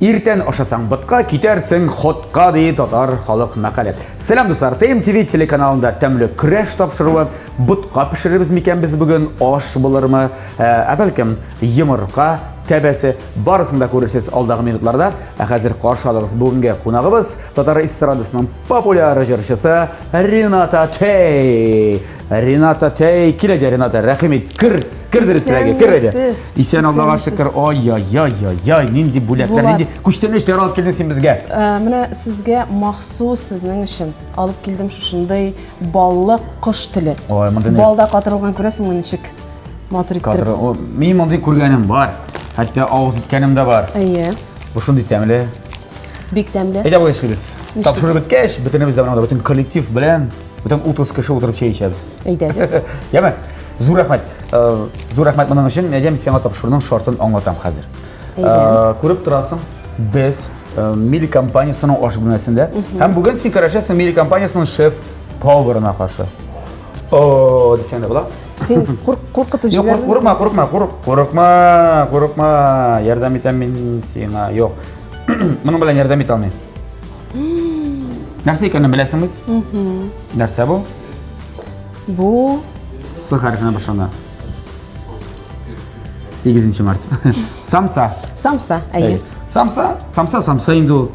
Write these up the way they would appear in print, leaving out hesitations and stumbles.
Иртән ашасаң ботка, китәрсең ходка, ди татар халык мәкале. Сәлам дуслар, ТМТВ телеканалында тәмле көрәш тапшыруы. Ботка пешерербез микән без бүген? Аш булырмы? Ә, ә бәлкем йомырка тәбәсе. Барысын да күрерсез алдагы минутларда. Ә хәзер каршы алыгыз бүгенге кунагыбыз, татар эстрадасының популяр җырчысы Рената Тей. Рената Тей, кил әйдә, Рената, рәхим ит, кер, кер дөресрәге, кер әйдә. Исән Аллага шөкер, ай-яй-яй-яй, нинди бүләкләр, нинди күчтәнәчләр алып килдең син безгә. Э, менә сезгә махсус сезнең өчен алып килдем шушындый баллы кош теле. Ой, мондый Балда катырылган күрәсеңме ничек? Матур иттереп. Мин мондый күргәнем бар. Хәтта авыз иткәнем дә бар. Әйе. Бу шундый тәмле. Бик тәмле. Әйдә болай эшлибез. Тапшырып беткәч, бөтенебез дә менә бөтен коллектив белән бөтен 30 кеше утырып чәй эчәбез. Әйдәгез. Яме? Зур рәхмәт. Э, зур рәхмәт моның өчен. Әйдә, мин сиңа тапшыруның шартын аңлатам хәзер. Э, күреп торасың, без э, Мили компаниясенең аш бүлмәсендә. Һәм бүген син көрәшәсең Мили компаниясенең шеф поварына каршы. О, дисәң дә була. Син куркытып җибәрдең. Курыкма, курыкма, курыкма, курыкма. Ярдәм итәм мин сиңа. Юк. Моның белән ярдәм итә алмыйм. Нәрсә икәнен беләсең бит? Нәрсә бу? Бу С хәрефенә башлана. 8 март. Самса. Самса, әйе. Самса, самса, самса инде ул.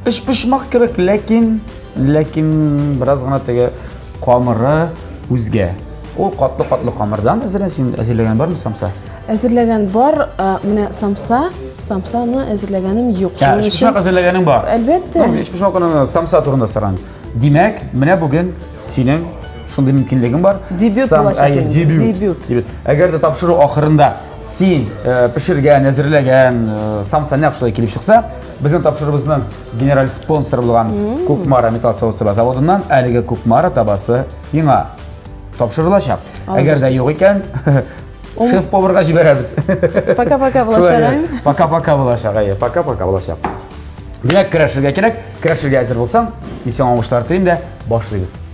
Өчпочмак кебек, ләкин ләкин бераз гына теге камыры үзгә. Ул катлы-катлы камырдан әзерлән, син әзерләгән бармы самса? Әзерләгән бар, менә самса, самсаны әзерләгәнем юк. Ә, өчпочмак әзерләгәнең бар. Әлбәттә. Ну, өчпочмак самса турында соран. Димәк, менә бүген синең шундый мөмкинлегең бар. Дебют булачак. Дебют. Дебют. Әгәр дә тапшыру ахырында син э, пешергән, әзерләгән э, самса нәкъ шулай килеп чыкса, безнең тапшыруыбызның генераль спонсоры булган Кукмара металл савыт-саба заводыннан әлеге Кукмара табасы сиңа тапшырылачак. Әгәр дә юк икән, шеф-поварга җибәрәбез. Пока-пока булачак. Пока-пока булачак, әйе, пока-пока булачак. Димәк, көрәшергә кирәк. Көрәшергә әзер булсаң, мин сиңа уңышлар телим дә, башлыйбыз.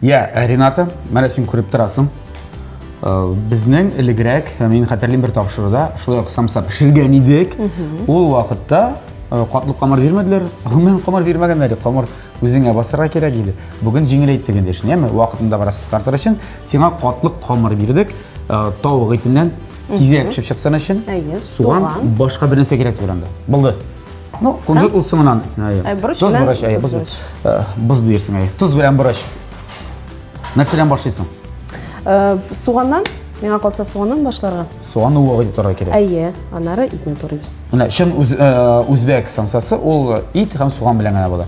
Я, э, Рената, менә син күреп торасың. Э, безнең элегрәк, э, мин хәтерлим бер тапшыруда, шулай ук самса пешергән идек. Ул вакытта катлы камыр бирмәделәр. Гомумән камыр бирмәгәннәр. Камыр үзеңә басырга кирәк иде. Бүген җиңеләйттек инде эшне, яме? Вакытында бераз кыскартыр өчен сиңа катлы камыр бирдек. Тавык итеннән тизрәк пешеп чыксын өчен. Әйе, суган, башка бер нәрсә кирәк түгел анда. Булды. Ну, кунжут ул соңынан. Борыч Тоз борыч, әйе, боз. Боз диерсең, әйе. Тоз белән борыч. Нәрсәдән башлыйсың? Суганнан, миңа калса суганнан башларга. Суганны вак итеп турарга кирәк. Әйе, аннары итне турыйбыз. Менә чын үзбәк самсасы ул ит һәм суган белән генә була.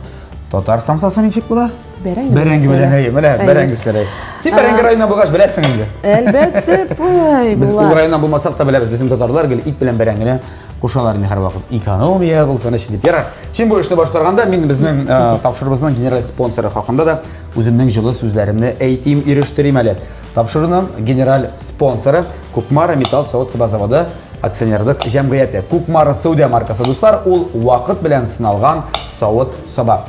Татар самсасы ничек була? Бәрәңге. Бәрәңге белән, әйе, менә бәрәңге өстәлә. Син бәрәңге районыннан булгач беләсең инде. Әлбәттә, пой, Без ул районнан булмасак та беләбез, безнең татарлар гел ит белән бәрәңгене кушалар инде һәрвакыт. Экономия булсын өчен дип. Ярар. Син бу эшне башкарганда мин безнең э, тапшыруыбызның генераль спонсоры хакында да үземнең җылы сүзләремне әйтим, ирештерим әле. Тапшыруның генераль спонсоры Кукмара металл савыт-саба заводы акционерлык җәмгыяте. Кукмара сәүдә маркасы, дуслар, ул вакыт белән сыналган савыт-саба.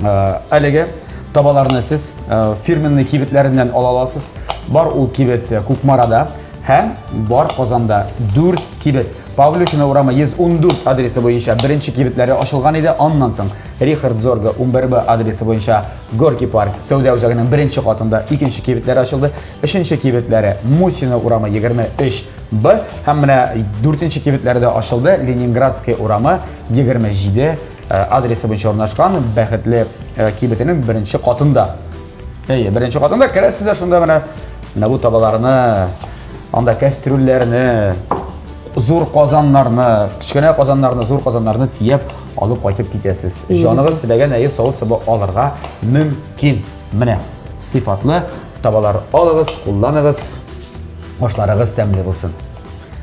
Э, әлеге табаларны сез э, фирменный кибетләреннән ала аласыз. Бар ул кибет Кукмарада Һәм бар Казанда 4 кибет. Павлюхина урамы 114 адресы буенча беренче кибетләре ачылган иде. Аннан соң Рихард Зорга 11Б адресы буенча Горки парк сәүдә үзәгенең беренче катында икенче кибетләре ачылды. Өченче кибетләре Мусина урамы 23Б һәм менә дүртенче кибетләре дә ачылды. Ленинградская урамы 27 э, адресы буенча урнашкан Бәхетле э, кибетенең беренче катында. Әйе, беренче катында керәсез дә шунда менә менә бу табаларны, анда кәстрүлләрне, зур казаннарны, кечкенә казаннарны, зур казаннарны тияп алып кайтып китәсез. Җаныгыз теләгән әйе савыт-саба алырга мөмкин. Менә сыйфатлы табалар алыгыз, кулланыгыз. Ашларыгыз тәмле булсын.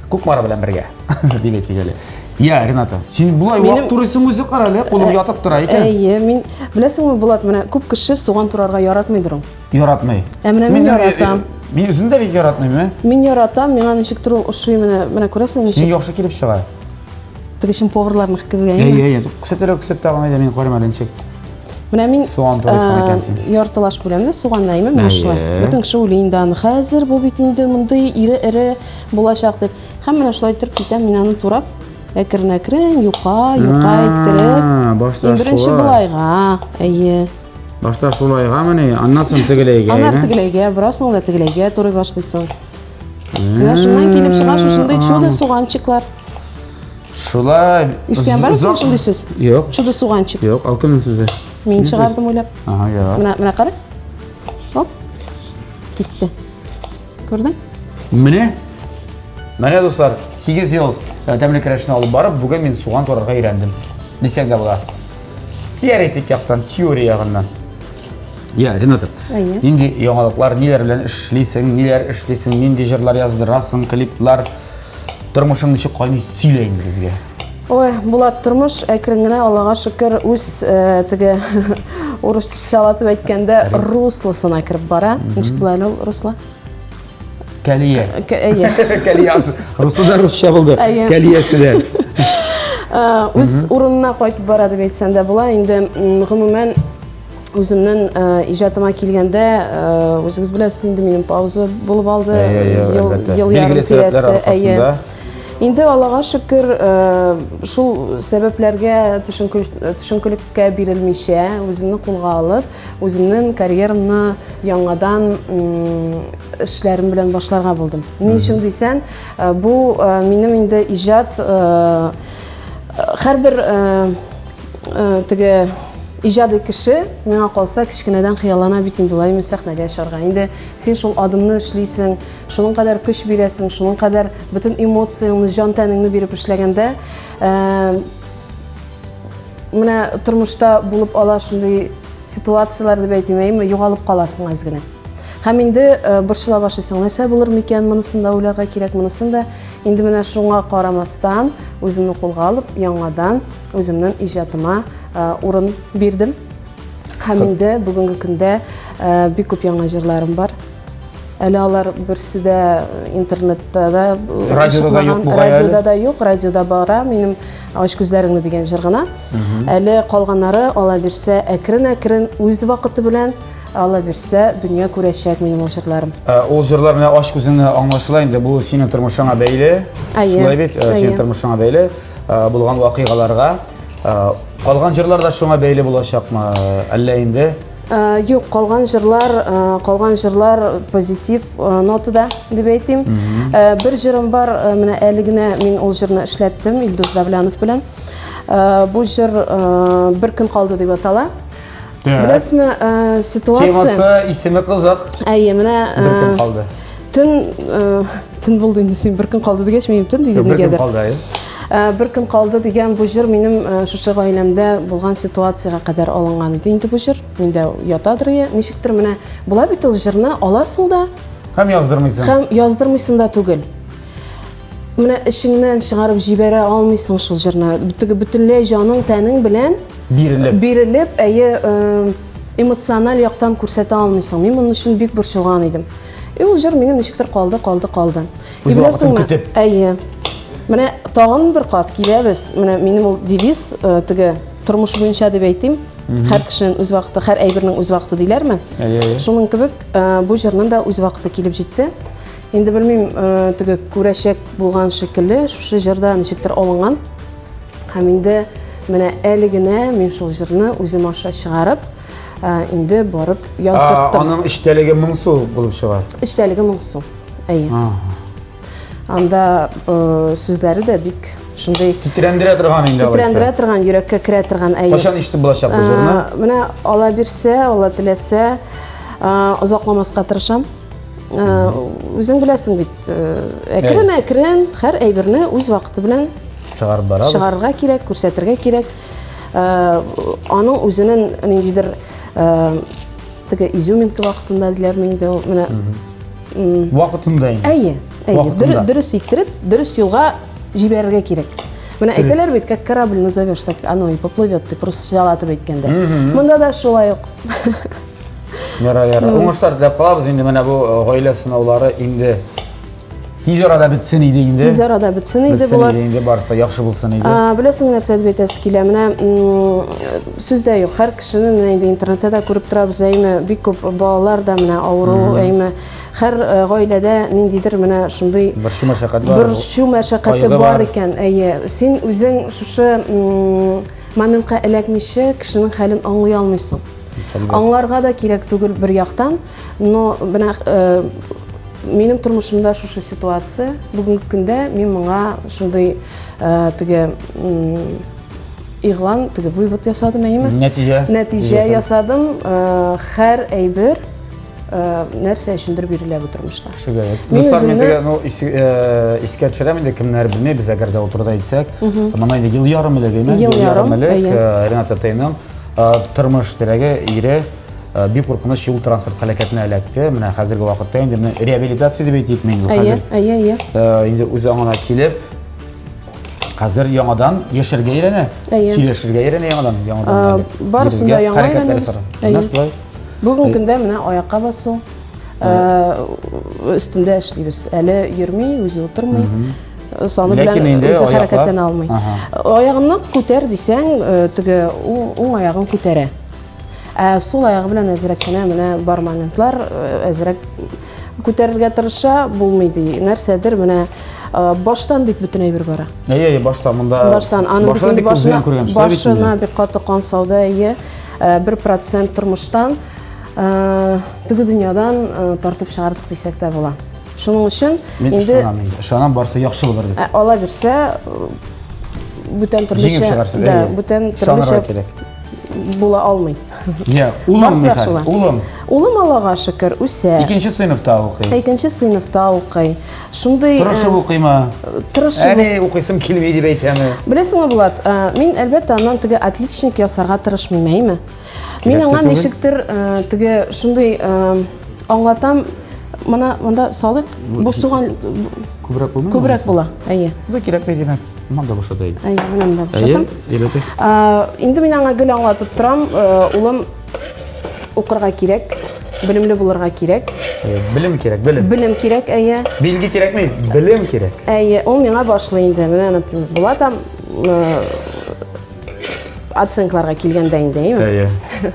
Кукмара белән бергә, дип әйтик әле. Я, Рената, син болай вак турыйсың үзе кара әле, кулың ятып тора икән. Әйе, мин беләсеңме, Булат, менә күп кеше суган турарга яратмыйдыр ул. Яратмый. Ә менә мин яратам. Мин үзем дә бик яратмыйм, ә? Мин яратам, миңа ничек тору ошый, менә, менә күрәсең ничек. Син яхшы килеп чыга. Теге чын поварларныкы кебек, әйеме? Әйе, әйе. Күрсәт әле, күрсәт тагын әйдә, мин карыйм әле ничек. Менә мин Суган турыйсың икән син. Яртылаш бүләм дә суганны әйме менә шулай. Бөтен кеше уйлый инде аны хәзер бу бит инде мондый ире-эре булачак дип. Һәм менә шулай иттереп китәм мин аны турап әкрен-әкрен юка, юка иттереп. Башта Беренче болайга, әйе. Башта шулайга мени, аннан соң тегеләйгә. Аннан тегеләйгә, бераз соң да тегеләйгә турый башлыйсың. Менә шуннан килеп чыга шушындый чудо суганчиклар. Шулай. Ишеткән бармы син шундый сүз? Юк. Чудо суганчик. Юк, ал кемнең сүзе? Мин чыгардым уйлап. Ага, юк. Менә, менә кара. Оп. Китте. Күрдең? Менә. Менә дуслар, 8 ел э, тәмле көрәшне алып барып, бүген мин суган турарга өйрәндем. Дисәң дә була. Теоретик яктан, теория ягыннан. Я, Рената, нинди яңалыклар, ниләр белән эшлисең, ниләр эшлисең, нинди җырлар яздырасың, клиплар, Тормышың ничек кайный, сөйлә инде безгә. Ой, Булат, тормыш әкрен генә, Аллага шөкер, үз э, теге урысчалатып әйткәндә руслосына кереп бара. Ничек була әле ул русло? Кәлия. Әйе. Кәлия. Русло да русча булды. Кәлиясе дә. Э, үз урынына кайтып бара дип әйтсәң дә була. Инде гомумән Үземнең э, иҗатыма килгәндә, э, үзегез беләсез инде минем пауза булып алды. Ел, ел ярым тирәсе. Әйе. Инде Аллага шөкер, э, шул сәбәпләргә төшенкелеккә бирелмичә, үземне кулга алып, үземнең карьерамны яңадан эшләрем белән башларга булдым. Ни өчен дисән, бу минем инде иҗат һәрбер Э, теге иҗади кеше миңа калса кечкенәдән хыяллана бит инде улай сәхнәгә чыгарга. Инде син шул адымны эшлисең, шуның кадәр көч бирәсең, шуның кадәр бөтен эмоцияңне, җан тәнеңне биреп эшләгәндә, э, менә тормышта булып ала шундый ситуацияләр дип әйтим, әйме, югалып каласың әз генә. Һәм инде э, борчыла башлыйсың, нәрсә булыр микән, монысын да уйларга кирәк, монысын да. Инде менә шуңа карамастан, үземне кулга алып, яңадан үземнең иҗатыма э, урын бирдем. Һәм инде бүгенге көндә э, бик күп яңа җырларым бар. Әле алар берсе дә интернетта да радиода да юк бугай Радиода да юк, радиода бара минем Ач күзләреңне дигән җыр гына. Әле калганнары ала бирсә әкрен-әкрен үз вакыты белән Алла бирсә, дөнья күрәчәк минем ул җырларым. Ә, ул җырлар менә ач күзеңне аңлашыла инде, бу синең тормышыңа бәйле. Әйе. Шулай бит, ә, синең тормышыңа бәйле ә, булган вакыйгаларга. Ә, калган җырлар да шуңа бәйле булачакмы? Әллә инде? Ә, юк, калган җырлар, ә, калган җырлар позитив ә, нотада дип әйтим. Ә, бер җырым бар, ә, менә әле генә мин ул җырны эшләттем Илдус Давлянов белән. Ә, бу җыр ә, Бер көн калды дип атала. Беләсезме, э, ситуация... Темасы, исеме кызык. Әйе, менә... Бер көн э, калды. Төн, э, төн булды инде син бер көн калды дигәч, минем төн диде нигәдер. Бер көн калды, әйе. Бер көн калды дигән бу җыр минем шушы гаиләмдә булган ситуациягә кадәр алынган иде инде бу җыр. Миндә ятадыр я, ничектер менә була бит ул җырны аласың да һәм яздырмыйсың. Һәм яздырмыйсың да түгел. Менә эчеңнән чыгарып җибәрә алмыйсың шул җырны. Теге бөтенләй җаның, тәнең белән бирелеп. Бирелеп, әйе, э, эмоциональ яктан күрсәтә алмыйсың. Мин моның өчен бик борчылган идем. И ул җыр минем ничектер калды, калды, калды. Үз вакытын көтеп. Әйе. Менә тагын бер кат киләбез. Менә минем ул девиз, э, теге тормыш буенча дип әйтим. Һәр кешенең үз вакыты, һәр әйбернең үз вакыты диләрме? Әйе, әйе. Шуның кебек, э, бу җырның да үз вакыты килеп җитте. Инде белмим, э, теге күрәчәк булган шикелле, шушы җырда ничектер алынган. Һәм инде менә әле генә мин шул җырны үзем аша чыгарып, э, инде барып яздырттым. Аның эчтәлеге моңсу булып чыга. Эчтәлеге моңсу. Әйе. Анда э, сүзләре дә бик шундый тетрәндерә торган инде алайса. Тетрәндерә торган, йөрәккә керә торган, әйе. Кайчан ишетеп булачак бу җырны? Менә Алла бирсә, Алла теләсә, озакламаска тырышам. Э, үзең беләсең бит, э, әкрен-әкрен һәр әйберне үз вакыты белән чыгарып барабыз. Чыгарырга кирәк, күрсәтергә кирәк. Э, аның үзенең ниндидер теге изюминка вакытында диләрме инде ул менә вакытында инде. Әйе, әйе. Дөрес иттереп, дөрес юлга җибәрергә кирәк. Менә әйтәләр бит, как корабль назовешь, так оно и поплывет, дип русчалатып әйткәндә. Монда да шулай ук. Яра, яра. Уңышлар теләп калабыз. Инде менә бу э, гаилә сынаулары инде Тиз арада бетсен иде инде. Тиз арада бетсен иде Бетсен болар. иде инде, барысы да яхшы булсын иде. Беләсең нәрсә дип әйтәсе килә? Менә сүз дә юк, һәр кешене менә инде интернетта да күреп торабыз, әйме, бик күп балалар да менә авыру, әйме, һәр гаиләдә ниндидер менә шундый борчу мәшәкать бар. Борчу мәшәкате бар икән. Әйе, син үзең шушы моментка эләкмичә кешенең хәлен аңлый алмыйсың. Аңларга да кирәк түгел бер яктан, но менә минем тормышымда шушы ситуация. Бүгенге көндә мин моңа шундый теге игълан, теге вывод ясадым, әйеме? Нәтиҗә. Нәтиҗә ясадым. Һәр әйбер нәрсә өчендер бирелә бу тормышта. Кешегә. Мин Дуслар, мин теге, ну, искә төшерәм инде, кемнәр белми, без әгәр дә ул турыда әйтсәк, моны инде ел ярым элек, әйеме? Ел ярым элек Рената Тейның тормыш терәге, ире бик куркыныч юл транспорт һәлакәтенә эләкте. Менә хәзерге вакытта инде менә реабилитация дип әйтик мин хәзер. Әйе, әйе, әйе. Инде үзе аңына килеп, хәзер яңадан яшәргә өйрәнә, сөйләшергә өйрәнә яңадан, яңадан. Барысын да яңа өйрәнәбез. Менә шулай. Бүгенге көндә менә аякка басу өстендә эшлибез. Әле йөрми, үзе утырмый. Саны белән үзе хәрәкәтләнә алмый. Аягыннан күтәр дисәң, теге уң аягын күтәрә. Ә сул аягы белән әзрәк кенә менә бар моментлар, әзрәк күтәрергә тырыша, булмый ди. Нәрсәдер менә баштан бит бөтен әйбер бара. Әйе, әйе, башта монда. Баштан, аның бит башына, башына бик каты кан салды, әйе. 1% тормыштан теге дөньядан тартып чыгардык дисәк тә була. Шуның өчен инде ышанам, барсы яхшы булыр дип. Ала бирсә, бүтән төрлечә, да, бүтән төрлечә була алмый. Я, улым Михаил, улым. Улым Аллага шөкер, үсә. Икенче сыйныфта укый. Икенче сыйныфта укый. Шундый Тырышып укыймы? Тырышып. Әни укыйсым килми дип әйтәме? Беләсеңме, Булат, мин әлбәттә аннан теге отличник ясарга тырышмыйм, әйме? Мин аңа ничектер теге шундый аңлатам, мына монда салыйк, бу суган күбрәк булмый? Күбрәк була, әйе. Бу кирәкми димәк. Монда бушата инде. Әйе, менә монда бушатам. Инде мин аңа гел аңлатып торам, улым, укырга кирәк, белемле булырга кирәк. Белем кирәк, белем. Белем кирәк, әйе. Билге кирәкми, белем кирәк. Әйе, ул миңа башлый инде. Менә, например, була там оценкаларга килгәндә инде, әйеме? Әйе.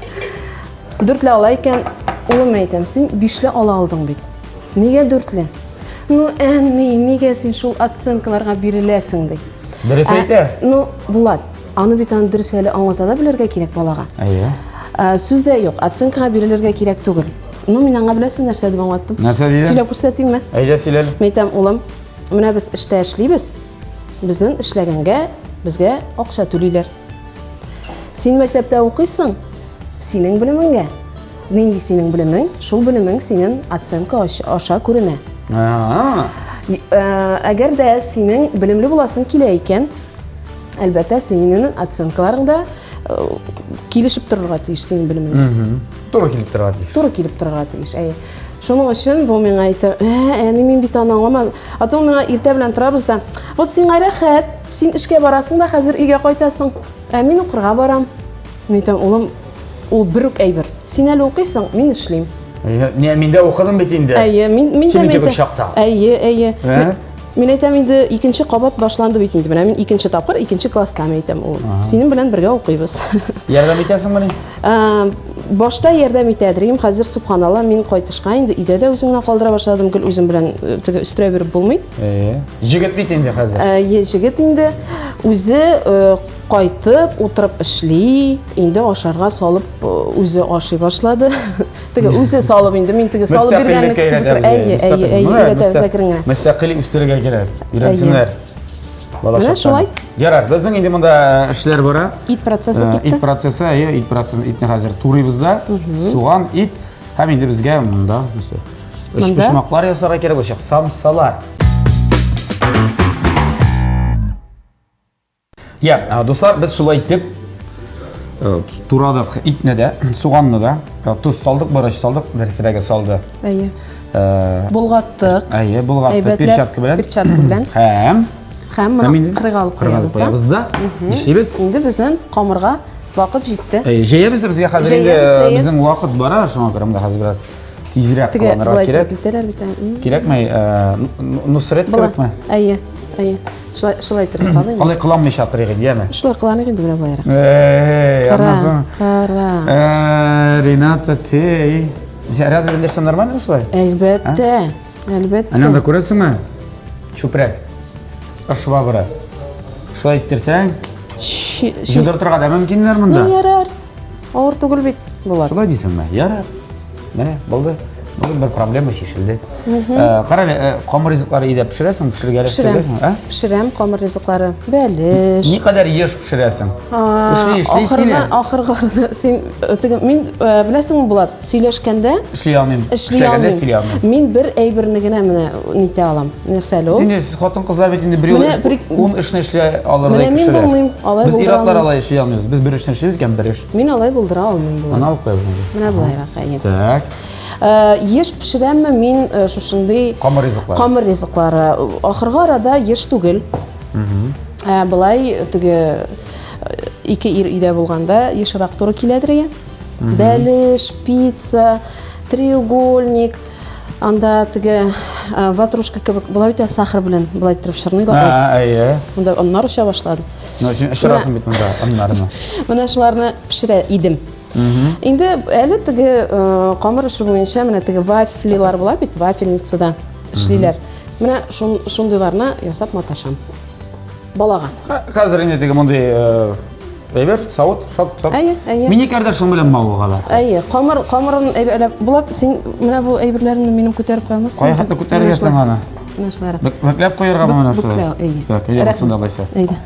Дүртле ала икән, улым әйтәм, син бишле ала алдың бит. Нигә дүртле? Ну, әни, нигә син шул оценкаларга биреләсең, ди. Дөрес әйтә. Ну, Булат, Аны бит аны дөрес әле аңлата да белергә кирәк балага. Әйе. Сүз дә юк, оценкага бирелергә кирәк түгел. Ну, мин аңа беләсең нәрсә дип аңлаттым? Нәрсә дидең? Сөйләп күрсәтимме? Әйдә, сөйлә. Мин әйтәм, улым, менә без эштә эшлибез. Безнең эшләгәнгә безгә акча түлиләр. Син мәктәптә укыйсың, синең белемеңгә. Нинди синең белемең, шул белемең синең оценка аша күренә. Әгәр дә синең белемле буласың килә икән, Әлбәттә, синең оценкаларың да э, килешеп торырга тиеш синең белемеңә. Туры килеп торырга тиеш. Туры килеп торырга тиеш, әйе. Шуның өчен бу миңа әйтә, ә, әни, мин бит аны аңламадым. А то миңа иртә белән торабыз да, вот сиңа рәхәт, син эшкә барасың да, хәзер өйгә кайтасың. Ә мин укырга барам. Мин әйтәм, улым, ул бер үк әйбер. Син әле укыйсың, мин эшлим. Әйе, мин дә укыдым бит инде. Әйе, мин мин дә кебек чакта. Әйе, әйе. Ә? Мин әйтәм инде, икенче кабат башланды бит инде. Менә мин икенче тапкыр икенче класста мин әйтәм, ул. Синең белән бергә укыйбыз. Ярдәм итәсеңмени? Башта ярдәм итә идем, хәзер субханалла, мин кайтышка инде өйдә дә үзем генә калдыра башладым, гел үзем белән э, теге өстерәп йөреп булмый. Әйе. Җегет бит инде хәзер. Әйе, җегет инде. Үзе э, кайтып, утырып эшли, инде ашарга салып э, үзе ашый башлады. Теге үзе салып инде, мин теге салып биргәнне көтеп утыр. Әйе, әйе, әйе, өйрәтәбез әкрен генә. Мөстәкыйль үстерергә кирәк. Өйрәнсеннәр. Менә шулай. Ярар, безнең инде монда эшләр бара. Ит процессы китте. Ит процессы, әйе, ит процессы, итне хәзер турыйбыз да. Суган, ит һәм инде безгә монда нәрсә? Өчпочмаклар ясарга кирәк булачак, самсалар. Я, дуслар, без шулай итеп э, турадык итне дә, суганны да, э, тоз салдык, борыч салдык, дөресрәге салды. Әйе. Э, Болгаттык. Әйе, болгаттык перчатка белән. Перчатка белән. Һәм Һәм моны кырыйга алып куябыз да. Куябыз да. Нишлибез? Инде безнең камырга вакыт җитте. Әйе, җәябез дә безгә хәзер инде безнең вакыт бара, шуңа күрә монда хәзер бераз. Тизрәк Теге кыланырга болай кирәк. итеп итәләр бит. Кирәкме? Нусрет Була. кебекме? Әйе, әйе. Шулай, шулай итеп салыйм. Алай кыланмыйча торыйк инде, яме? Шулай кыланыйк инде менә болайрак. Эй, Кара, анасы. кара. Рената, ты. Син разве белдерсәң нормально шулай? Әлбәттә, әлбәттә. Әнә анда күрәсеңме? Чүпрәк. Швабра. Шулай иттерсәң, җыдыртырга да мөмкиннәр монда. Ну, ярар. Авыр түгел бит болар. Шулай дисеңме? Ярар. Менә, булды. Бүген бер проблема чишелде. Э, кара әле, э, камыр ризыклары өйдә пешерәсең, пешерергә Пешерәм. ә? Пешерәм камыр ризыклары. Бәлеш. Никадәр еш пешерәсең? Эшли, эшли, Ахырга, ахырга арада син э, теге мин беләсеңме, Булат, сөйләшкәндә Эшли алмыйм. Эшли алмыйм. Сөйли алмыйм. Мин бер әйберне генә менә нитә алам. Нәрсә әле ул? Инде сез хатын-кызлар бит инде бер юлы ун эшне эшли алырдай Менә мин кешеләр. булмыйм, алай Без булдыра ир-атлар алмыйм. алай эшли алмыйбыз. Без бер эшне эшлибез икән, бер эш. Мин алай булдыра алмыйм болай. Аны алып куябыз инде. Менә болайрак, әйе. Так. Еш пешерәмме мин шушындый Камыр ризыклары. Камыр ризыклары. Ахыргы арада еш түгел. Болай теге ике ир өйдә булганда ешрак туры киләдер я. Бәлеш, пицца, треугольник, анда теге ватрушка кебек була бит сахар белән былай иттереп чорныйлар. Ә, әйе. Монда оннар оча башлады. Ну, син очырасың бит монда оннарны. Менә шуларны пешерә идем. Инде әле теге камыр эше буенча менә теге вафлилар була бит, вафельницада эшлиләр. Менә шундыйларны ясап маташам. Балага. Хәзер инде теге мондый әйбер, савыт, шат, шат. Әйе, әйе. Минекәрдә шуның белән мавыгалар. Әйе, камыр, камырын әйберләп. Булат, син менә бу әйберләрне минем күтәреп куя алмассың. Кая хәтле күтәргәсең аны? Менә шулай. Бөкләп куярга менә шулай. Бөкләү, әйе. Так, әйдә булсын да алайса. Әйдә.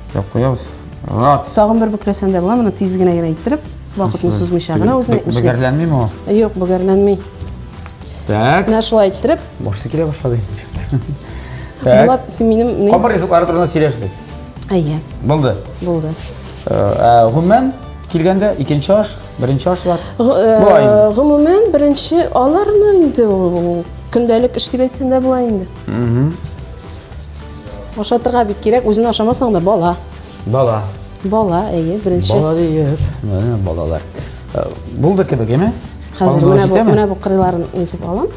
Бөкләп куябыз. Рат. Тагын бер бөкләсәң дә була, моны тиз генә генә иттереп, вакытны сузмыйча гына үзенә әйтмешли. Бөгәрләнмиме ул? Юк, бөгәрләнми. Так. Менә шулай иттереп. Башы килә башлады инде. Так. Булат, син минем Камыр ризыклары турында сөйләштек. Әйе. Булды. Булды. Ә, гомумән, килгәндә икенче аш, беренче ашлар. Була инде. Гомумән, беренче аларны инде ул көндәлек эш дип әйтсәң дә була инде. Ашатырга бит кирәк, үзен ашамасаң да бала. Бала. Бала, әйе, беренче. Бала диеп. Менә балалар. Булды кебек, әйме? Хәзер менә бу, менә бу кырыйларын итеп алам.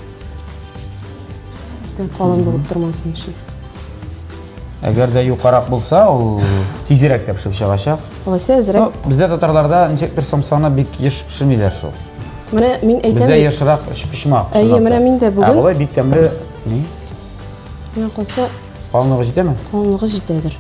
Калын булып тормасын өчен. Әгәр дә юкарак булса, ул тизрәк тә пешеп чыгачак. Алайса әзрәк. Ну, бездә татарларда ничектер самсаны бик еш пешермиләр шул. Менә мин әйтәм. Бездә ешрак өчпочмак. Әйе, менә мин дә бүген. Ә болай бик тәмле ни? Менә калса. Калынлыгы җитәме? Калынлыгы җитәдер.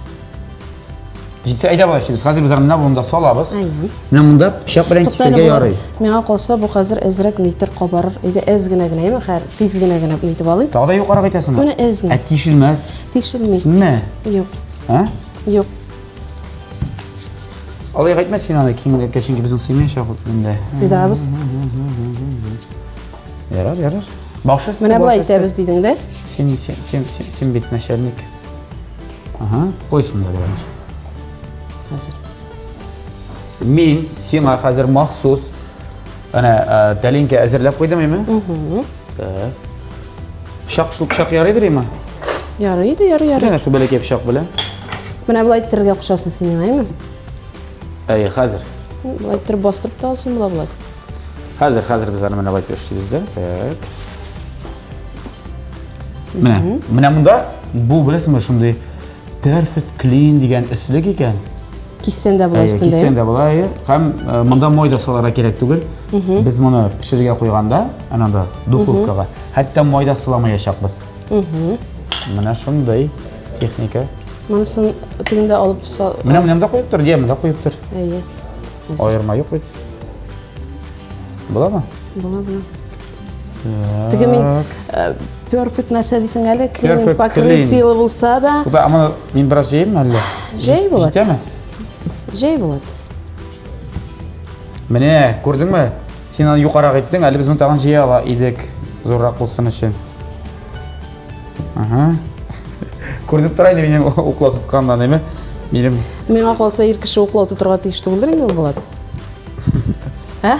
Җитсә, әйдә болай эшлибез. Хәзер без аны менә монда салабыз. Әйе. Менә монда пычак белән кисәргә ярый. Миңа калса, бу хәзер әзрәк нитер кабарыр. Әйдә, әз генә генә, әйме, хәер, тиз генә генә нитеп алыйм. Тагы да югарырак итәсеңме? Менә әз генә. Ә тишелмәс? Тишелми. Синме? Юк. Ә? Юк. Алай әйтмә син аны киңрәккә, чөнки безнең сыймаячак ул инде. Сыйдырабыз. Ярар, ярар. Башы Менә болай итәбез дидең дә. Син, син, син, син, син бит начальник. Ага, куй шунда беренче. Хәзер. Мин сиңа хәзер махсус әнә тәлинкә әзерләп куйдым, әйме? Угу. Так. Пычак шул пычак ярыйдыр, әйме? Ярый да, ярый, ярый. Менә шул бәләкәй пычак белән. Менә болай иттерергә кушасың син миңа, әйме? Әйе, хәзер. Болай иттереп бастырып та алсың була болай. Хәзер, хәзер без аны менә болай итеп эшлибез дә. Так. Менә, менә монда бу беләсеңме шундый perfect clean дигән өслек икән. Киссәң дә була өстендә. Киссәң дә була, әйе. Һәм э, монда май да салырга кирәк түгел. Без моны пешерергә куйганда, ананда духовкага, хәтта май да сыламаячакбыз. Менә шундый техника. Монысын тегендә алып сал. Менә монда куеп тор, я монда куеп тор. Әйе. Аерма юк бит. Буламы? Була, була. Теге мин э, perfect нәрсә дисең әле, клин покрытиелы булса да. Тукта, аны мин бераз җәйме әллә? Җәй була. Җитәме? Җәй була. Менә, күрдеңме? Син аны юкарак иттең, әле без моны тагын җыя ала идек, зуррак булсын өчен. Ага. Күренеп тора инде минем уклау тотканнан, әйме? Минем Миңа калса ир кеше уклау тотырга тиеш түгелдер инде ул Булат. Ә?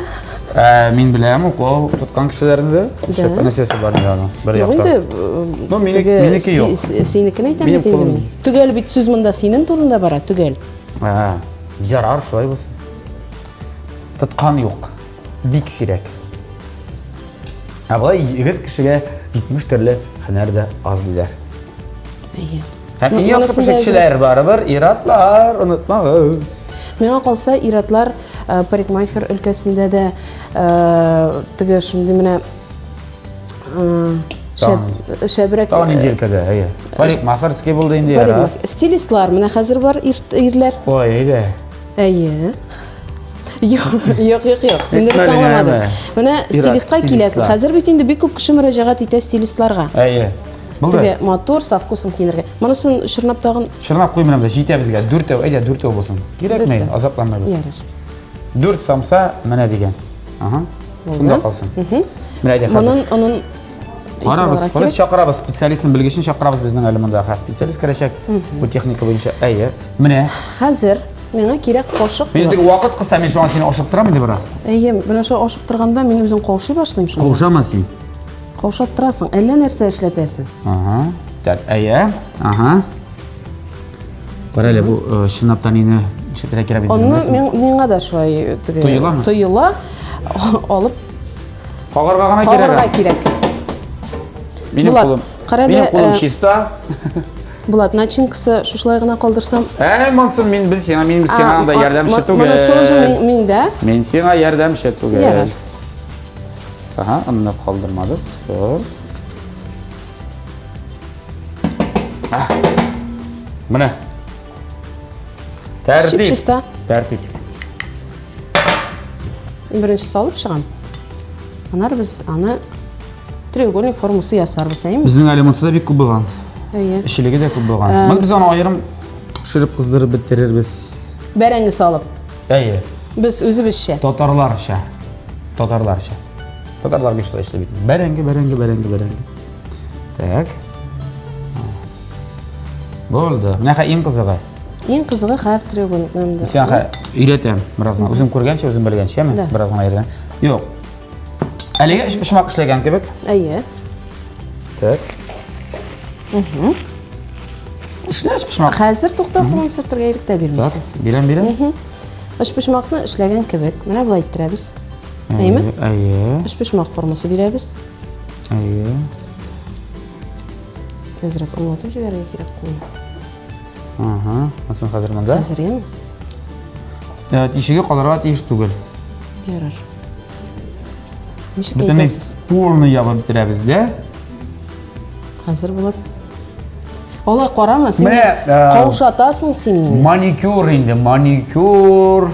Ә, мин беләм, уклау тоткан кешеләрне дә. Шәп нәрсәсе бар инде аның бер Юк яктан. инде. Ну, минеке юк. Синекен әйтәм Минем бит инде кулым- мин. Төгәл бит сүз монда синең турында бара, төгәл. Ә, ярар, шулай булсын. Тоткан юк. Бик сирәк. Ә болай егет кешегә 70 төрле һөнәр дә аз диләр. Әйе. Һәм иң яхшы пешекчеләр барыбер ир-атлар, онытмагыз. Миңа калса, ир-атлар э, парикмахер өлкәсендә дә э, теге шундый менә э, шәп, шәбрәк. Тагын нинди өлкәдә, әйе. Парикмахерский булды инде. Парикмахер. Стилистлар менә хәзер бар ирләр. Ой, әйдә. Әйе. Юк, юк, юк, юк. Син дөрес аңламадың. Менә стилистка киләсең. Хәзер бит инде бик күп кеше мөрәҗәгать итә стилистларга. Әйе. Булды. Теге матур, со вкусом киенергә. Монысын чорнап тагын. Чорнап куй менә җитә безгә. Дүртәү, әйдә дүртәү булсын. Кирәкми, азапланмыйбыз. Ярар. Дүрт самса менә дигән. Ага. Шунда калсын. Менә әйдә хәзер. Монын онын Карабыз, без чакырабыз специалистын, белгечен чакырабыз безнең әле монда. Хәзер специалист керәчәк бу техника буенча. Әйе. Менә. Хәзер миңа кирәк кашык. Мин теге вакыт кыса, мин шуңа сине ашыктырам инде бераз. Әйе, менә шул ашыктырганда мин үзем каушый башлыйм шунда. Каушама син. Каушаттырасың, әллә нәрсә эшләтәсең. Ага. Так, әйе. Ага. Кара әле бу э, чынлап та мине нишләтергә кирәк бит. Онны миңа да шулай теге Тоеламы? Тоела. Алып Кагарга гына кирәк. Кагарга кирәк. Минем кулым. Минем кулым э, чиста. Булат, начинкасы шушылай гына калдырсам. Ә, монсын мин без сиңа, мин сиңа анда ярдәмче түгел. Монысы уже мин дә. Мин сиңа ярдәмче түгел. Ярар. Ага, онны калдырмадык. Все. Менә. Тәртип. Чиста. Тәртип. Беренче салып чыгам. Аннары без аны треугольник формасы ясарбыз, әйеме? Безнең әле монысы да бик күп булган. Әйе. Эчелеге дә күп булган. Моны без аны аерым пешереп кыздырып бетерербез. Бәрәңге салып. Әйе. Без үзебезчә. Татарларча. Татарларча. Татарлар бик шулай эшли бит. Бәрәңге, бәрәңге, бәрәңге, бәрәңге. Так. Булды. Менә хә иң кызыгы. Иң кызыгы хәр треугольник. Син хә өйрәтәм бераз гына. Үзем күргәнчә, үзем белгәнчә, бераз гына өйрәтәм. Юк. Әлеге өчпочмак эшләгән кебек. Әйе. Так. Угу. Эшлә өчпочмак. Хәзер тукта кулын сөртергә ирек тә бирмисез. Так, бирәм, бирәм. Өчпочмакны эшләгән кебек. Менә болай иттерәбез. Әйеме? Әйе. Өчпочмак формасы бирәбез. Әйе. Тезрәк аңлатып җибәрергә кирәк кулны. Ага, монысын хәзер монда. Хәзер яме. Э, тишеге калырга тиеш түгел. Ярар. Ничек Бөтенләй әйтәсез? полный ябып бетерәбез дә. Хәзер булат. Алай карама, син Менә, э, каушатасың син мине. Маникюр инде, маникюр.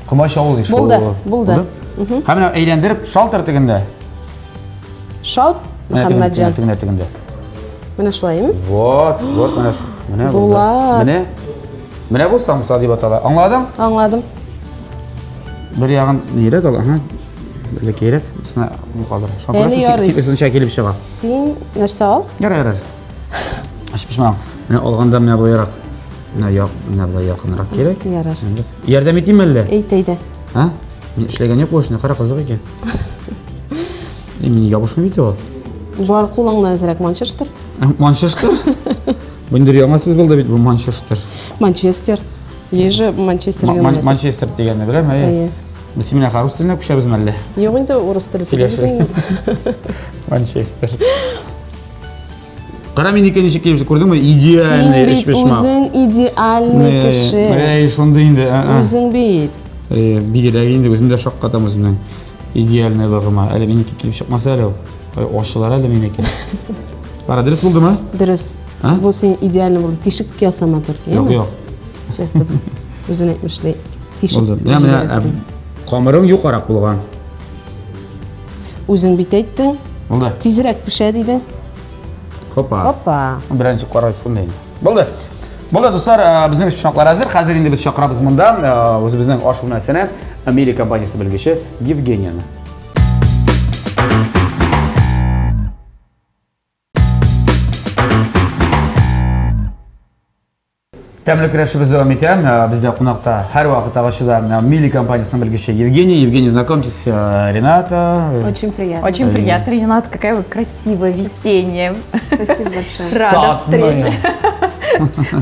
Комачаулый шул. Булды, булды. Һәм менә әйләндереп шалтыр тегендә. Шалт, Мөхәммәтҗан. Тегендә, тегендә. Менә шулаймы? Вот, вот менә шу. Менә Була. Менә. Менә бу самса дип атала. Аңладың? Аңладым. Бер ягын нирәк ал, ага. Бәләкәйрәк, сына калдыр. Шуңа күрә син килеп чыга. Син нәрсә ал? Ярар, ярар. Өчпочмак. Менә алганда менә болайрак. Менә як, менә болай якынрак кирәк. Ярар. Ярдәм итим әллә? Әйт, әйдә. А? Мин эшләгән юк бу эшне, кара кызык икән. Мин ябышмый бит ул. Бар кулыңны әзрәк Манчестер. Манчестер? Бу инде яңа сүз булды бит бу Манчестер. Манчестер. Есть же Манчестер Юнайтед. Манчестер дигәнне беләм, әйе. Әйе. Без менә рус теленә күчәбезме әллә? Юк инде урыс теле. Сөйләшер. Манчестер. Кара минеке ничек килеп күрдеңме? Идеальный Син бит өчпочмак. үзең идеальный кеше. Әй, шундый инде. Үзең бит. Бигрәк инде үзем дә шаккатам үземнең идеальныйлыгыма. Әле минеке килеп чыкмаса әле ул. Ай, ачылар әле минеке. Кара, дөрес булдымы? Дөрес. Бу син идеальный булды. Тишек ясама только, Юк, юк. Сейчас тут үзен әйтмешли. Тишек. Булды. Менә менә камырың юкарак булган. Үзең бит әйттең. Булды. Тизрәк пешә дидең. Хопа. Хопа. Беренче карай шундый инде. Булды. Булды, дуслар, э, безнең өчпочмаклар әзер. Хәзер инде без чакырабыз монда э, үзебезнең аш бүлмәсенә Америка компаниясе белгече Евгенияне. Тәмле көрәшебез дәвам итә. Э, бездә кунакта һәрвакыттагыча да Мили компаниясенең белгече Евгений. Евгений, знакомьтесь, э, Рената. Очень приятно. Очень приятно, Рената, какая вы красивая, весенняя. Спасибо большое. Рада встрече.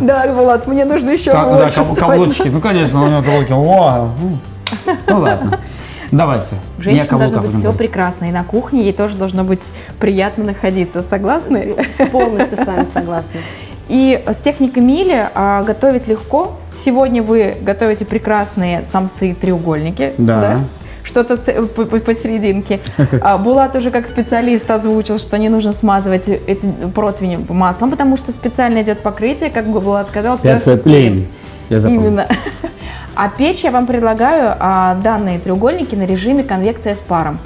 Да, Булат, мне нужно еще Да, каблучки. Ну, конечно, у него каблуки. О, ну ладно. Давайте. У женщины должно быть все прекрасно, и на кухне ей тоже должно быть приятно находиться. Согласны? Полностью с вами согласна. И с техникой Мили готовить легко. Сегодня вы готовите прекрасные самсы-треугольники. Да. Что-то посерединке. Булат уже как специалист озвучил, что не нужно смазывать эти противни маслом, потому что специально идет покрытие, как Булат сказал. Perfect Clean. Я запомнил. Именно. А печь я вам предлагаю данные треугольники на режиме конвекция с паром.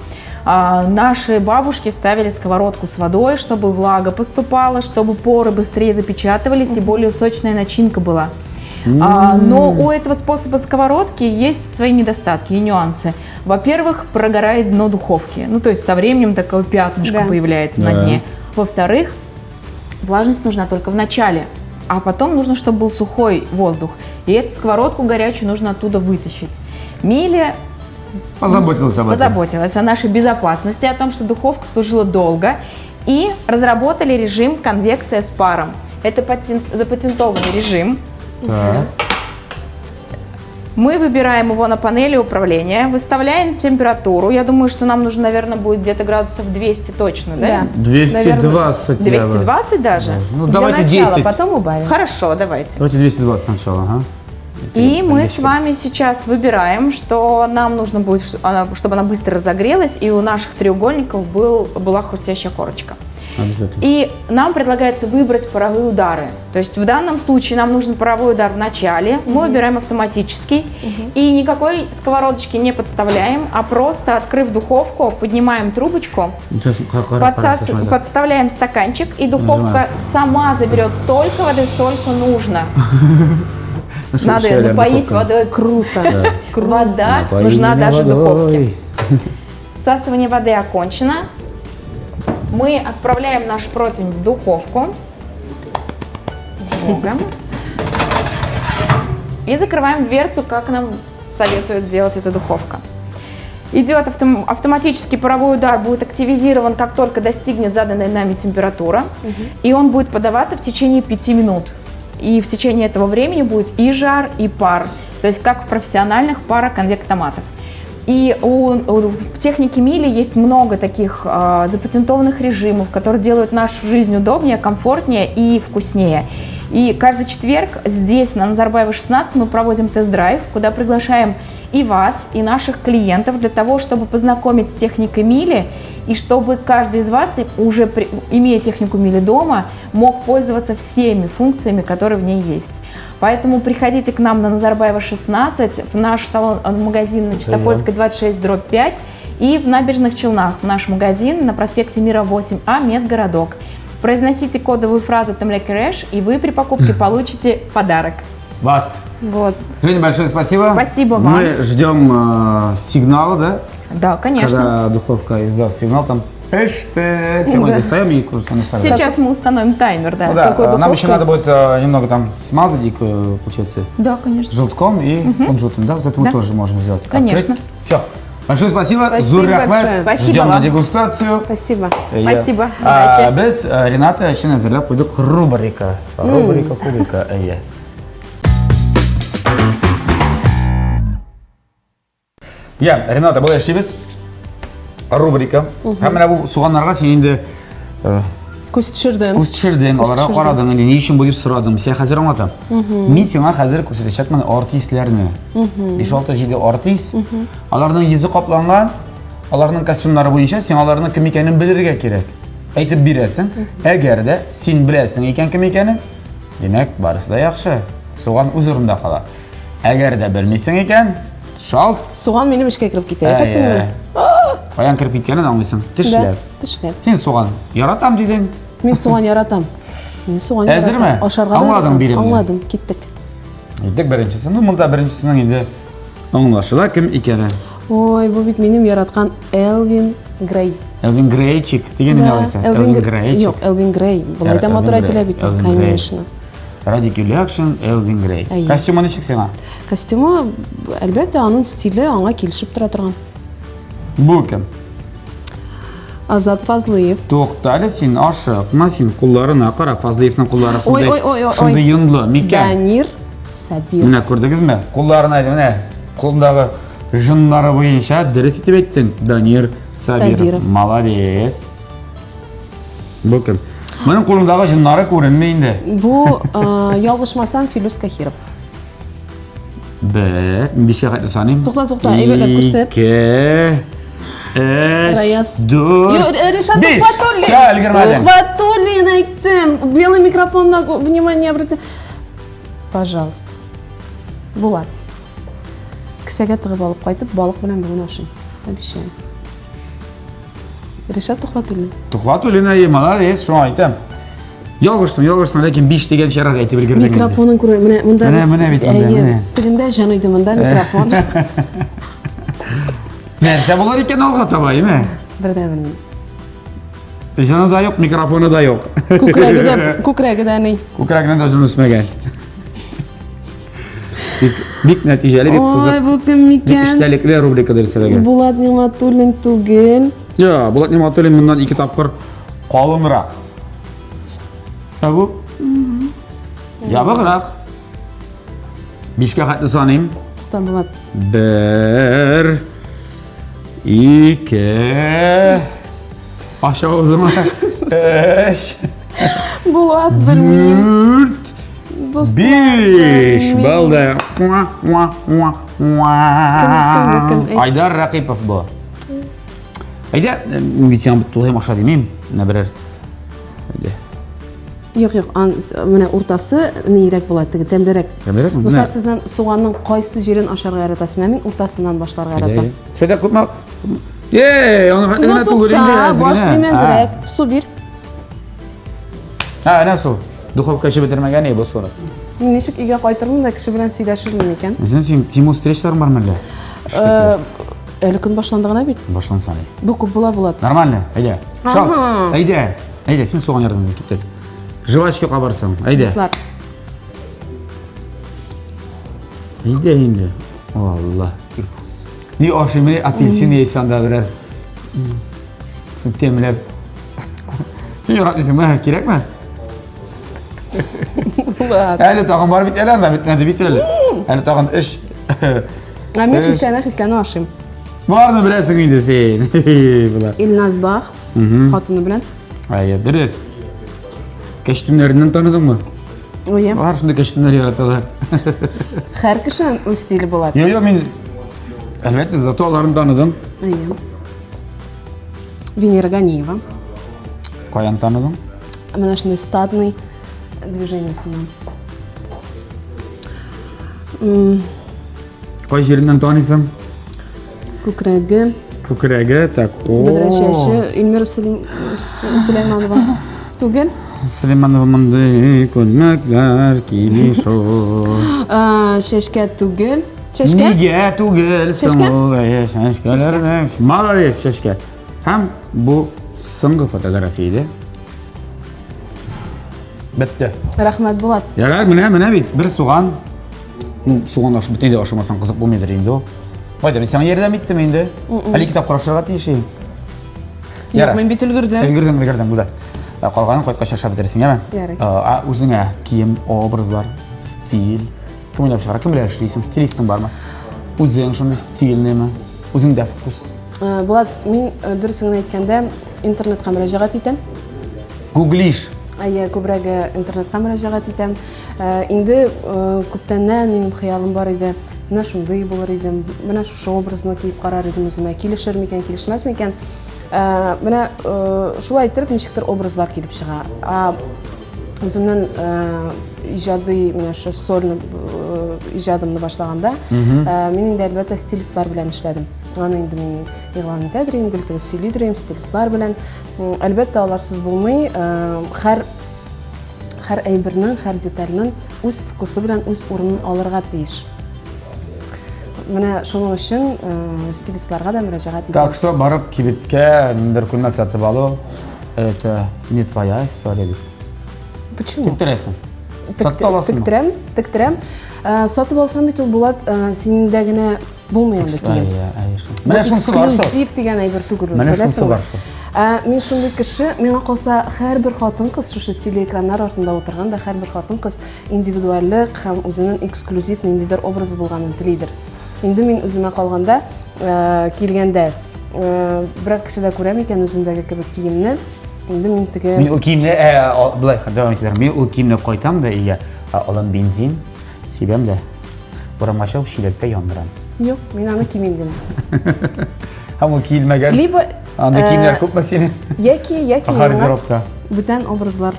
Наши бабушки ставили сковородку с водой, чтобы влага поступала, чтобы поры быстрее запечатывались и более сочная начинка была. Но у этого способа сковородки есть свои недостатки и нюансы. Во-первых, прогорает дно духовки. Ну, то есть со временем такое пятнышко появляется на дне. Во-вторых, влажность нужна только в начале, а потом нужно, чтобы был сухой воздух. И эту сковородку горячую нужно оттуда вытащить. Миле позаботилась об этом. Позаботилась о нашей безопасности, о том, что духовка служила долго. И разработали режим конвекция с паром. Это запатентованный режим. Так. Мы выбираем его на панели управления, выставляем температуру. Я думаю, что нам нужно, наверное, будет где-то градусов 200 точно, да? Да. 220. 220 даже? Да. Ну, Для давайте начала, 10. потом убавим. Хорошо, давайте. Давайте 220 сначала, ага. И мы с вами сейчас выбираем, что нам нужно будет, чтобы она быстро разогрелась, и у наших треугольников была хрустящая корочка. Обязательно. И нам предлагается выбрать паровые удары. То есть в данном случае нам нужен паровой удар в начале. Мы выбираем автоматический. И никакой сковородочки не подставляем, а просто, открыв духовку, поднимаем трубочку, Сейчас, подставляем стаканчик, и духовка Нажимаем. сама заберет столько воды, сколько нужно. Надо напоить водой. Круто. Вода нужна даже духовке. Всасывание воды окончено. Мы отправляем наш противень в духовку. Богом. И закрываем дверцу, как нам советует делать эта духовка. Идет автоматический паровой удар, будет активизирован, как только достигнет заданной нами температура. И он будет подаваться в течение 5 минут. И в течение этого времени будет и жар, и пар. То есть как в профессиональных пароконвектоматах. И в технике Мили есть много таких запатентованных режимов, которые делают нашу жизнь удобнее, комфортнее и вкуснее. И каждый четверг здесь, на Назарбаева 16, мы проводим тест-драйв, куда приглашаем и вас, и наших клиентов для того, чтобы познакомить с техникой Мили, и чтобы каждый из вас, уже имея технику Мили дома, мог пользоваться всеми функциями, которые в ней есть. Поэтому приходите к нам на Назарбаева 16, в наш салон, магазин на Чистопольской 26/5 и в Набережных Челнах, в наш магазин на проспекте Мира 8А, Медгородок. Произносите кодовую фразу «Темлекереш», и вы при покупке получите подарок. Вот. Вот. Женя, большое спасибо. Спасибо вам. Мы ждем сигнала, да? Да, конечно. Когда духовка издаст сигнал, там хэштег. Все, мы достаем и курс на самом деле. Сейчас мы установим таймер, да. Ну, С да, такой нам духовкой. еще надо будет немного там смазать их, получается, Да, конечно. желтком и кунжутом, да? Вот это мы Да. тоже можем сделать. Конечно. Открыть. Все. Большое спасибо. Спасибо Зур рәхмәт. большое. Спасибо Ждем на вам. дегустацию. Спасибо. Спасибо. Удачи. Без Рената өчен әзерләп куйдык рубрика. Рубрика, рубрика, әйе. Я, Рената, болай эшлибез. Рубрика. Һәм менә бу суганнарга син инде Күз төшердем. күз төшердең, Күз аларга төшердем. карадың, инде ни өчен бу дип сорадың. Син хәзер аңлатам. Мин сиңа хәзер күрсәтәчәкмен артистларны. 5-6-7 артист. Аларның йөзе капланган, аларның костюмнары буенча син аларның кем икәнен белергә кирәк. Әйтеп бирәсең. Әгәр дә син беләсең икән кем икәнен, димәк, барысы да яхшы. Суган үз урынында кала. Әгәр дә белмисең икән, шалт. Суган минем эшкә кереп китә, әйтеп Әйе. Каян кереп киткәнен аңлыйсың. Да, Тешләп. тешләп. Син суган яратам дидең. Мин суган яратам. Мин суган Әзерме? яратам. Ашарга да Аңладың яратам. биремне? Аңладым, киттек. Әйттек беренчесен. Ну, монда беренчесенең инде аңлашыла кем икәне. Ой, бу бит минем яраткан Элвин Грей. Элвин Грейчик дигән инде алайса. Элвин Грейчик. Юк, Элвин Грей. Болай да Элвин матур Грей, әйтелә бит ул, Элвин Грей. конечно. Радик Юльякшин, Элвин Грей. Әйе. Костюмы ничек сиңа? Костюмы, әлбәттә, аның стиле аңа килешеп тора торган. Бу кем? Азат Фазлыев. Туктале син, ашыкма син, кулларына кара. Фазлыевның куллары шундый, Ой, ой, ой, ой, шундый ой. йонлы, микән? Данир Сабир. Менә күрдегезме? Кулларына әле менә кулындагы Жыннары буенча дөрес итеп әйттең, Данир Сабиров. Сабиров. Молодец. Бу кем? Моның кулындагы җыннары күренми инде. Бу, э, ялгышмасам, Филүс Кахиров. Бер, бишкә хәтле саныйм. Тукта, тукта, әйбәтләп күрсәт. Ике, өч, Раяз. дүрт, Юк, э, Ришат биш. Тухватуллин. Всё, өлгермәдең. Тухватуллин әйттем. Белый микрофон на внимание обрати. Пожалуйста. Булат. Кесәгә тыгып алып кайтып, балык белән бүген ашыйм. Обещаю. Ришат Тухватуллин. Тухватуллин, әйе, молодец, шуңа әйтәм. Ялгыштым, ялгыштым, ләкин 5 дигән чарага әйтеп өлгердең. инде. Микрофонын күрә, менә монда. Менә, менә бит монда, Әйе, менә. Тегендә җан иде, монда микрофон. Нәрсә булыр икән алга таба, әйме? Бер дә белмим. Җаны да юк, микрофоны да юк. Күкрәге дә, күкрәге дә ни. Күкрәгенә дә җан үсмәгән. Бик, бик нәтиҗәле, бик Ой, кызык. бу кем Бик микән? эчтәлекле рубрика дөресрәге. Булат Нигъмәтуллин түгел. Я, Булат Нигъмәтуллин моннан ике тапкыр калынрак. Ә бу? Ябыграк. Бишкә хәтле саныйм. Тукта, Булат. Бер, ике, ач авызыңа, өч, Булат, белмим. дүрт, Дуслар, биш. белмим. Булды. Уа, уа, уа, уа. Кем, кем, кем? Әйт. Айдар Рәкыйпов бу. Әйдә, мин бит сиңа тулаем аша димим. Менә берәр. Әйдә. Юк, юк, ан, менә уртасы нирәк була, теге тәмлерәк. Тәмлерәкме? Дуслар, Менә. сездән суганның кайсы җирен ашарга яратасыз? Менә мин уртасыннан башларга яратам. Сәдә күпме? Ей, аны хәтле Ну, генә түгел инде. тукта, әз генә. башлыйм әзрәк. Су бир. Ha, әнә су. Духовка эчеп бетермәгән бу суны. Мин ничек өйгә кайтырмын да кеше белән сөйләшермен микән? Син син Тимур встречаларың бармы әллә? Э, Әле көн башланды гына бит. Башланса ни. Бу күп була Булат. Нормально, әйдә. Шал, Ага. әйдә. Әйдә, син суган ярдәм китте. Жвачка кабарсың, әйдә. Дуслар, Әйдә инде. Алла. Ни ашыйм, ни апельсин яисә анда берәр. Тәмләп. Син яратмыйсыңмы? Кирәкме? Булат. Әле тагын бар бит әле анда бетмәде бит әле. Әле тагын эш. Ә мин хисләнә хисләнә ашыйм. Барны беләсең инде син. Булат. Илназ Бах хатыны белән. Әйе, дөрес. Кәчтүмнәреннән таныдыңмы? Ое. Алар шундый кәчтүмнәр яраталар. Һәр кешенең үз стиле була. Йо, йо, мин әлбәттә, зато аларын таныдым. Әйе. Венера Ганиева. Каян таныдың? Менә шундый статный движениесеннән. Кай җиреннән таныйсың? Күкрәге, Күкрәге, так. О. бөдрә чәче, Эльмира Сөләйманова. Түгел. Сөләйманова мондый күлмәкләр кими шул. Чәчкә түгел. Чәчкә? Нигә түгел соң Чәчкә? ул? Әйе, чәчкәләрнең. Молодец, чәчкә. Һәм бу соңгы фотография иде. Бетте. Рәхмәт, Булат. Ярар, менә, менә бит, бер суган. Ну, суган аш бөтенләй дә ашамасаң кызык булмыйдыр инде ул. Вадим, мин сиңа ярдәм иттем инде. Әле ике тапкыр ашарга тиеш идең. Юк, мин бит өлгердем. Өлгердең, өлгердең, булды. Ә, Калганын кайткач ашап бетерсең, яме? Ярый. Ә үзеңә кием, образлар, стиль. Кем уйлап чыгара? Кем белән эшлисең? Стилистың бармы? Үзең шундый стильныймы? Үзеңдә вкус. Э, Булат, мин э, дөресен генә әйткәндә, интернетка мөрәҗәгать итәм. Гуглиш. Әйе, күбрәге интернетка мөрәҗәгать итәм. Э, Инде э, күптәннән минем хыялым бар иде. Менә шундый булыр идем, менә шушы образны киеп карар идем үземә. Килешер микән, килешмәс микән? Э, Менә э, шулай иттереп ничектер образлар килеп чыга. А үземнең э, иҗади менә шушы сольный э, иҗадымны башлаганда, э, мин инде әлбәттә стилистлар белән эшләдем. Аны инде мин игълан итәдер инде, гел теге сөйлидер идем стилистлар белән. Әлбәттә, аларсыз булмый. Э, Һәр һәр әйбернең, һәр детальнең үз вкусы белән үз урынын алырга тиеш. Менә шуның өчен э, стилистларга да мөрәҗәгать итәм. Так что барып кибеткә ниндидер күлмәк сатып алу это не твоя история бит. Почему? Тектерәсең. Сатып аласыңмы? Тектерәм, тектерәм. Э, Сатып алсам бит ул Булат, э, синдә генә булмый андый кием. Әйе, әйе, шул. Бу Менә шунысы бар шул. эксклюзив дигән әйбер түгел ул, Менә шунысы беләсеңме? бар шул. Ә, мин шундый кеше, миңа калса, һәрбер хатын-кыз шушы телеэкраннар артында утырган да һәрбер хатын-кыз индивидуальлек һәм үзенең эксклюзив ниндидер образы булганын телидер. Инде мин үземә калганда, э, килгәндә, э, берәр кешедә күрәм икән үземдәге кебек киемне, инде мин теге... Мин ул киемне, ә, былай дәвам итәләр. Мин ул киемне кайтам да өйгә, алам бензин, сибәм дә, урамга чыгып чиләктә яндырам. Юк, мин аны кимим генә. Һәм ул киелмәгән. Либо Андый киемнәр күпме синең? Яки, яки гардеробта. Бүтән образлар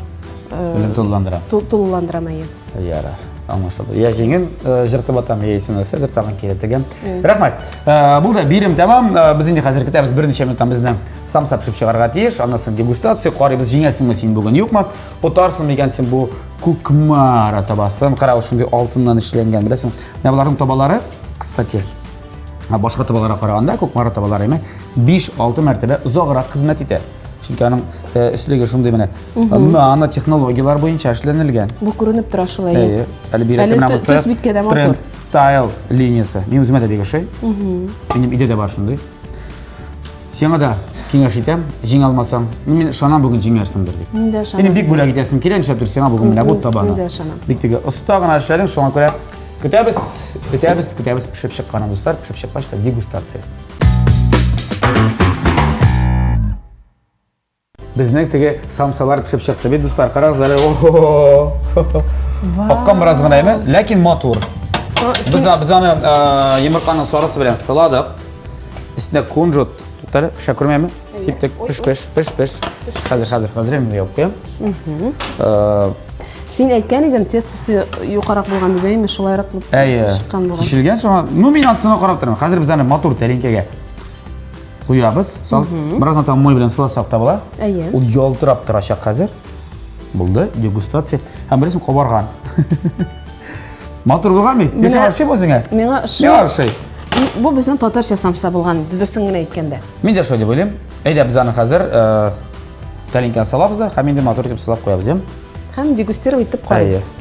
белән тулыландыра. Тулыландырам, әйе. Ярар. Аңлашылды. Я җиңен җыртып атам, яисә нәрсәдер тагын килә тегем. Рәхмәт. Булды, бирем тәмам. Без инде хәзер көтәбез, берничә минуттан безнең самса пешеп чыгарга тиеш. Аннан соң дегустация карыйбыз, җиңәсеңме син бүген, юкмы? Отарсың микән син бу Кукмара табасын? Кара, ул шундый алтыннан эшләнгән, беләсең. Менә боларның табалары, кстати, башка табаларга караганда Кукмара табалары әмма 5-6 мәртәбә озаграк хезмәт итә. Чөнки аның өслеге шундый менә нанотехнологияләр буенча эшләнелгән. Бу күренеп тора шулай. Әйе. Әле бирәк менә монысы. Төс биткә дә матур. Тренд стайл линиясе. Мин үземә дә бик ошый. Минем өйдә дә бар шундый. Сиңа да киңәш итәм, җиңә алмасаң, мин ышанам бүген җиңәрсеңдер дип. Мин дә ышанам. Минем бик бүләк итәсем килә, нишләптер сиңа бүген менә бу табаны. Мин дә ышанам. Бик теге оста гына эшләдең, шуңа күрә көтәбез, көтәбез, көтәбез пешеп чыкканын, дуслар, пешеп чыккач та дегустация. Безнең теге самсалар пешеп чыкты бит, дуслар, карагыз әле. Аккан бераз гына әйме, ләкин матур. Без, без аны йомырканың сарысы белән сыладык. Өстенә кунжут. Туктале, пешә күрмәме? Сиптек, пеш, пеш, пеш, пеш. Хәзер, хәзер, хәзер мин ябып куям. Син әйткән идең, тестосы юкарак булган дип, әйме, шулайрак булып чыккан булган. Тишелгән шуңа. Ну, мин ансына карап торам. Хәзер без аны матур тәлинкәгә куябыз. Сал. Бераздан тагын май белән сыласак та була. Әйе. Ул ялтырап торачак хәзер. Булды, дегустация. Һәм беләсең, кабарган. Матур булган бит. Мин сиңа ошыймы үзеңә? Миңа ошый. Миңа ошый. Бу безнең татарча самса булган, дөресен генә әйткәндә. Мин дә шулай дип уйлыйм. Әйдә, без аны хәзер тәлинкәне салабыз да һәм инде матур итеп сылап куябыз, яме? Һәм дегустировать итеп карыйбыз.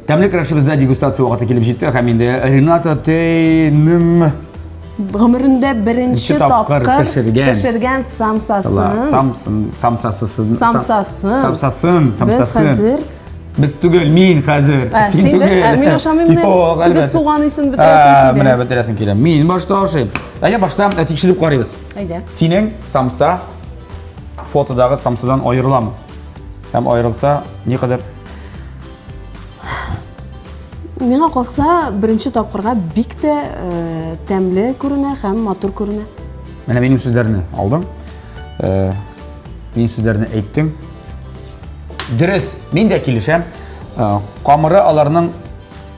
Тәмле көрәшебездә дегустация вакыты килеп җитте һәм инде Рената Тейның гомерендә беренче тапкыр пешергән, пешергән самсасын. Самсын, самсасысын. Самсасын. Самсасын, самсасын. Без хәзер Без түгел, мин хәзер. Ә, син түгел. Ә, мин ашамыйм менә. Теге суган исен бетерәсең килә. Менә бетерәсең килә. Мин башта ашыйм. Әйдә башта тикшереп карыйбыз. Әйдә. Синең самса фотодагы самсадан аерыламы? Һәм аерылса, никадәр? Миңа калса, беренче тапкырга бик тә э, тәмле күренә һәм матур күренә. Менә минем сүзләрне алдың. Э, минем сүзләрне әйттең. Дөрес, мин дә килешәм. Э, камыры аларның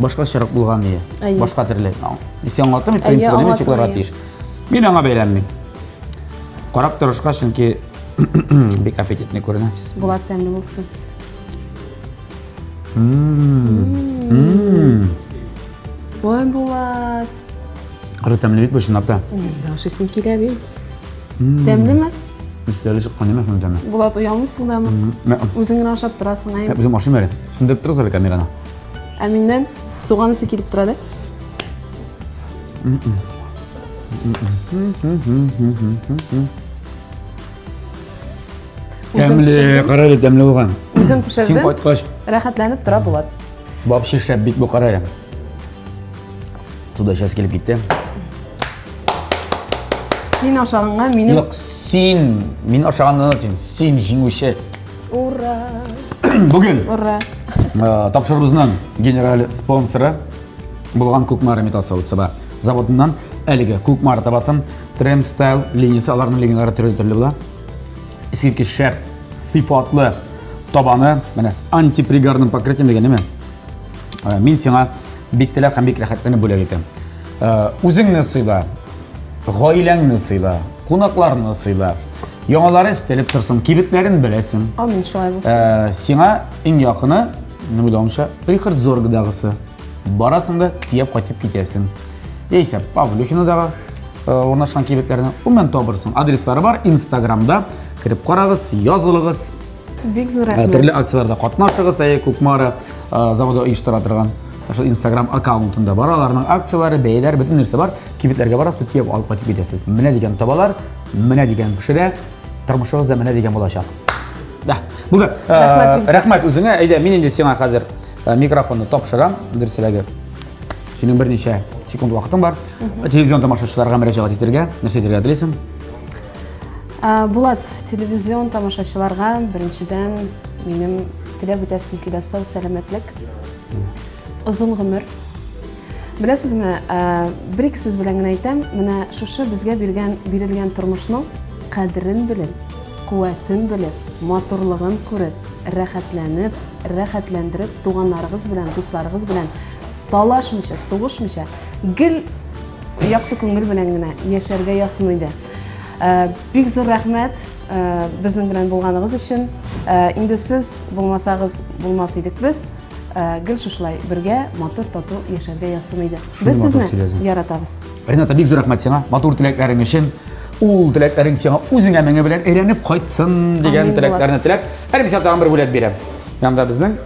башкачарак булган ие. Башка төрле. Син аңлаттың бит, принцибы ничек булырга тиеш. Мин аңа бәйләнмим. Карап торышка, чөнки бик аппетитный күренә. Булат тәмле булсын. Ой, Булат. Кара тәмле бит бу чынлап та. Ашыйсым килә бит. Тәмлеме? Өстәле чыккан димә, шуның тәме. Булат, оялмыйсың дамы? Үзең генә ашап торасың, әйме? Үзем ашыйм әле. Сүндереп торыгыз әле камераны. Ә миннән суган исе килеп тора да. Тәмле, кара әле тәмле булган. Үзем пешердем. Син кайткач. Рәхәтләнеп тора Булат. Вообще шәп бит бу кара әле. Суда сейчас килеп китте. Син ашаганга минем Юк, син, мин ашаганнан син, син җиңүче. Ура! Бүген Ура! Э, тапшыруыбызның генераль спонсоры булган Кукмара металл савыт-саба заводыннан әлеге Кукмара табасын Trend Style линиясе, аларның линияләре төрле-төрле була. Искиткеч шәп, сыйфатлы табаны, менә с антипригарным покрытием дигән, әйме? Э, мин сиңа бик теләп һәм бик рәхәтләнеп бүләк итәм. Э, үзеңне сыйла, гаиләңне сыйла, кунакларны сыйла. Яңалары өстәлеп торсын, кибетләрен беләсең. Амин, шулай булсын. Э, сиңа иң якыны, минем уйлавымча, Рихард Зоргдагысы. Барасың да төяп кайтып китәсең. Яисә Павлюхинадагы э, урнашкан кибетләрне гомумән табырсың. Адреслары бар Инстаграмда. Кереп карагыз, язылыгыз. Бик зур рәхмәт. Төрле акцияләрдә катнашыгыз, әйе, Кукмара э, заводы оештыра торган шул Инстаграм аккаунтында бар аларның акцияләре, бәяләр, бөтен нәрсә бар. Кибетләргә барасыз, төяп алып кайтып китәсез. Менә дигән табалар, менә дигән пешерә, тормышыгыз да менә дигән булачак. Да, булды. Рәхмәт, Рәхмәт үзеңә. Әйдә, мин инде сиңа хәзер. микрофонны тапшырам, дөресрәге. Синең берничә секунд вакытың бар. Телевизион тамашачыларга мөрәҗәгать итәргә, нәрсә әйтергә телисең? Булат, телевизион тамашачыларга беренчедән минем теләп үтәсем килә сау сәламәтлек, озын гомер. Беләсезме, бер-ике сүз белән генә әйтәм, менә шушы безгә биргән, бирелгән тормышның кадерен белеп, куәтен белеп, матурлыгын күреп, рәхәтләнеп, рәхәтләндереп, туганнарыгыз белән, дусларыгыз белән талашмыйча, сугышмыйча, гел якты күңел белән генә яшәргә язсын иде. Бик зур рәхмәт безнең белән булганыгыз өчен. Инде сез булмасагыз, булмас идек без. Гел шушылай бергә матур тату яшәргә язсын иде. Без сезне яратабыз. Рената, бик зур рәхмәт сиңа матур теләкләрең өчен. Ул теләкләрең сиңа үзеңә меңе белән әйләнеп кайтсын дигән теләкләрне теләп. Әле мин сиңа тагын бер бүләк бирәм. Янда безнең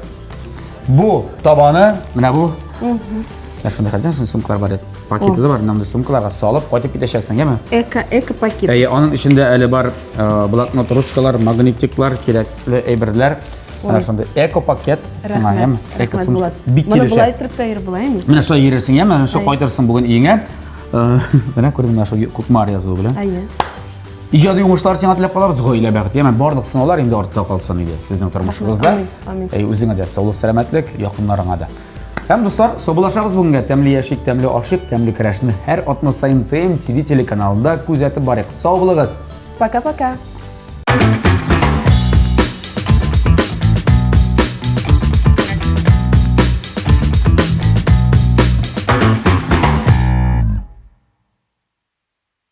бу табаны, менә бу. Менә шундый хәлдән шундый сумкалар бар иде. Пакеты да бар, менә мондый сумкаларга салып кайтып китәчәксең, яме? Эко, эко пакет. Әйе, аның эчендә әле бар э, блокнот, ручкалар, магнитиклар, кирәкле әйберләр. Менә шундый эко пакет сиңа, яме? Эко сумка. Бик килешә. Моны болай итеп тә йөреп була, яме? Менә шулай йөрерсең, яме? Менә шулай кайтырсың бүген өеңә. Э, менә күрдең, менә шул Кукмар язуы белән. Әйе. Иҗади уңышлар сиңа теләп калабыз, гаилә бәхете. Яме барлык сынаулар инде артта калсын иде сезнең тормышыгызда. Амин, амин. Әй, үзеңә дә саулык, сәламәтлек, якыннарыңа да. Һәм дуслар, саубуллашабыз бүгенгә. Тәмле яшик, тәмле ашыйк, тәмле көрәшне һәр атна саен ТМ ТВ телеканалында күзәтеп барыйк. Сау булыгыз. Пока-пока.